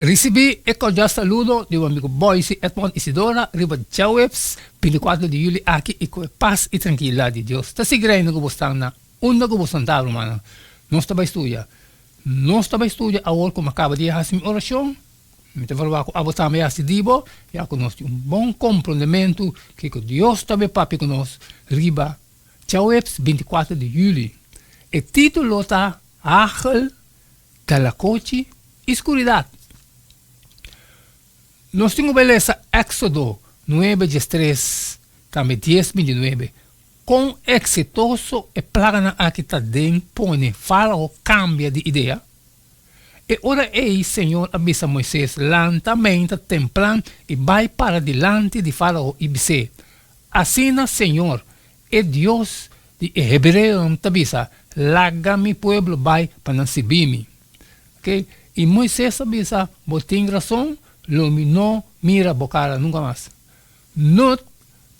Risibí e kordial saludo di bo amigo Boyce Edmond Isidora riba djaweps 24 di juli aki i ku e pas i trankilidat di Dios ta sigui reina ku bo stan na unda ku bo stan ta, rumannan. Nos ta bai studia. Nos ta bai studia awor ku mi a kaba di hasi mi orashon. Mi ta verwagt ku abo tambe a hasi di bo, ya ku nos tin un bon komprondementu kiko Dios ta bai papia ku nos riba djaweps 24 di juli. E título ta Hagel Dalakochi i skuridat. Nos tin ku bai lesa Éksodo nuebe diestres, tambe dies bintinuebe. Kon eksitoso e plaganan aki ta den pone Fárao kambia di idea? E ora ei Señor a bisa Moises, Lanta meinta tempran i bai para dilanti di Fárao i bis'é, Asina Señor, E Dios di e hebreonan ta bisa, Laga mi pueblo bai pa nan sirbi mi. Ok, i Moises a bisa, Bo tin rason, lo mi no mira bo kara nunka mas. Nut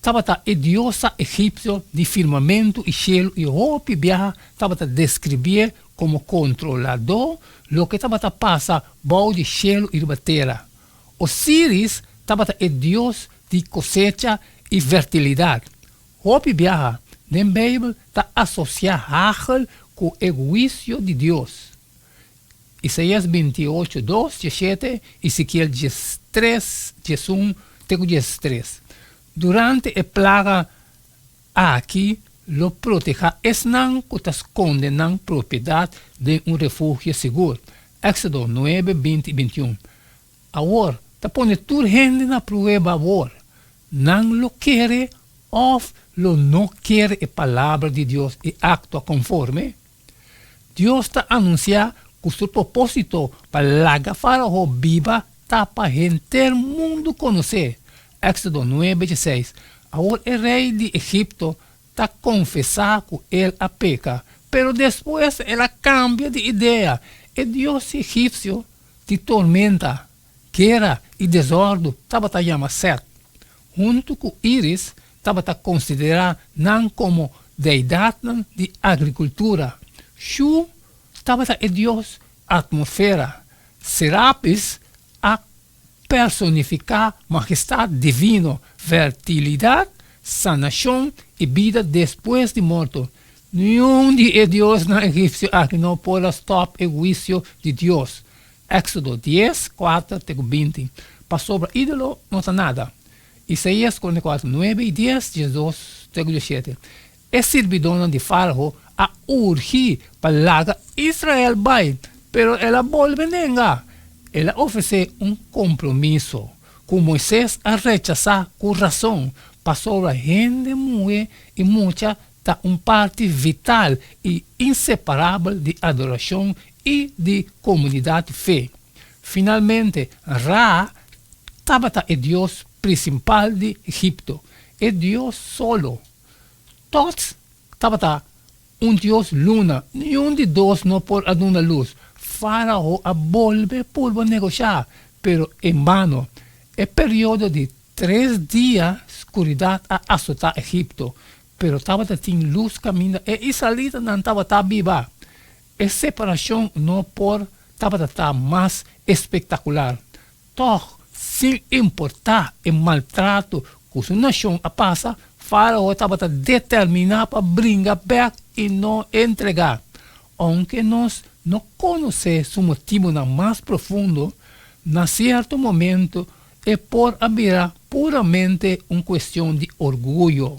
tabata e diosa egipsio di firmamentu i shelu i hopi biaha tabata deskribié komo kontroladó loke tabata pasa bou di shelu i riba tera. Osiris tabata e dios di kosecha i fertilidat. Hopi biaha den Beibel ta asosiá hagel ku e huisio di Dios. Isaías 28, 2, 17, Ezekiel 13, 11 te ku 13. Durante e plaga aki lo protehá esnan ku ta skonde nan propiedat den un refugio sigur. Éksodo 9, 20 i 21. Awor, ta pone tur hende na prueba awor, nan lo kere òf lo no kere e Palabra di Dios i aktua konforme? Dios ta anunsiá ku su propósito pa laga Fárao biba ta pa henter mundu konosé. Éksodo 9, 16. Awor e rei di Egipto ta konfesá ku el a peka, pero despues el a kambia di idea. E dios egipsio di tormenta, guera i desòrdu tabata yama Sèt. Huntu ku Iris tabata konsiderá nan komo deidatnan di agrikultura. Shu tabata e dios atmosfera. Serapis a personifiká majestat divino, fertilidat, sanashon i bida despues di morto. Niun di e diosnan egipsio aki no por a stòp e huisio di Dios. Éksodo dies, kuater te ku 20. Pasobra ídolo no ta nada. Isaías 44, 9 i 10, 12 te ku 17. E sirbidónan di Fárao a urgí pa laga Israel bai, pero el a bolbe nenga. El a ofresé un kompromiso ku Moisés a rechasá ku rason, pasobra hende muhé i mucha ta un parti vital i inseparabel di adorashon i di komunidat fe. Finalmente, Ra tabata e dios prinsipal di Egipto, e dios solo. Tot tabata un dios luna, niun di dos no por a duna lus. Fárao a bolbe purba negoshá, pero en bano. E periodo di tres dia skuridat a asotá Egipto, pero tabata tin lus kaminda e israelitanan tabata biba. E separashon no por tabata ta mas espektakular. Tòg, sin importá e maltrato ku su nashon a pasa, Fárao tabata determiná pa bringa bèk i no entregá. Ounke nos no konosé su motibunan mas profundo, na sierto momento e por a bira puramente un kuestion di orguyo.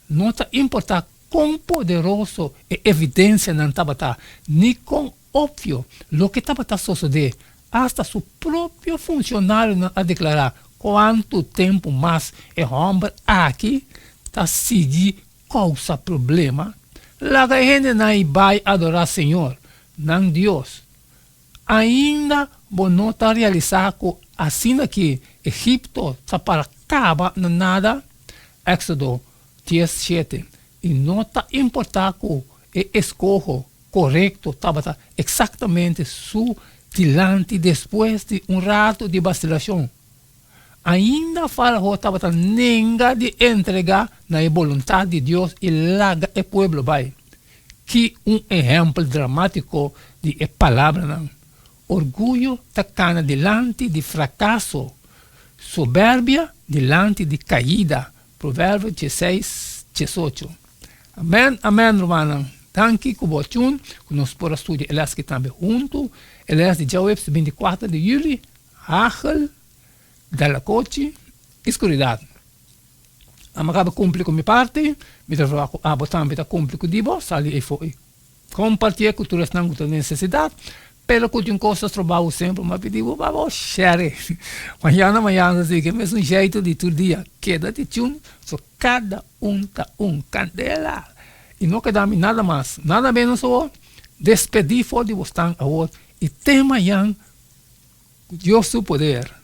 No ta importá kon poderoso e evidensianan tabata ni kon opvio loke tabata sosodé, asta su propio funshonarionan a deklará, Kuantu tempu mas e hòmber aki ta sigui kousa problema? Laga e hendenan ei bai adorá señor, nan Dios. Ainda bo no ta realisá ku asina ki Egipto ta para kaba na nada? Éksodo 10, 7. I no ta importá ku e eskoho korekto tabata eksaktamente su dilanti despues di un ratu di basilashon. Ainda Fárao tabata nenga di entregá na e boluntat di Dios i laga e pueblo bai. Ki un ehèmpel dramátiko di e palabranan! Orguyo ta kana dilanti di frakaso, soberbia dilanti di kaida. Proverbio dieseis, diesocho. Amen, amen, rumannan. Danki ku bo a tune ku nos por a studia e les aki tambe huntu. E les di djaweps bintikuater di yuli, Hagel, Dalakochi i Skuridat. Amo a kaba kumpli ku mi parti, mi ta roga ku abo tambe ta kumpli ku di bo, sali ei fo'i. Kompartié ku tur esnan ku ta nesesidat, pero ku tin kos ta stroba bo semper, mi a pidi bo pa bo share. Mañana mañana ta sigui e mesun jeito di tur dia, keda di tune, so kada un ta un kandela. I no keda mi nada mas, nada menos awor, despedí for di bosnan awor i te mañan ku Dios su poder.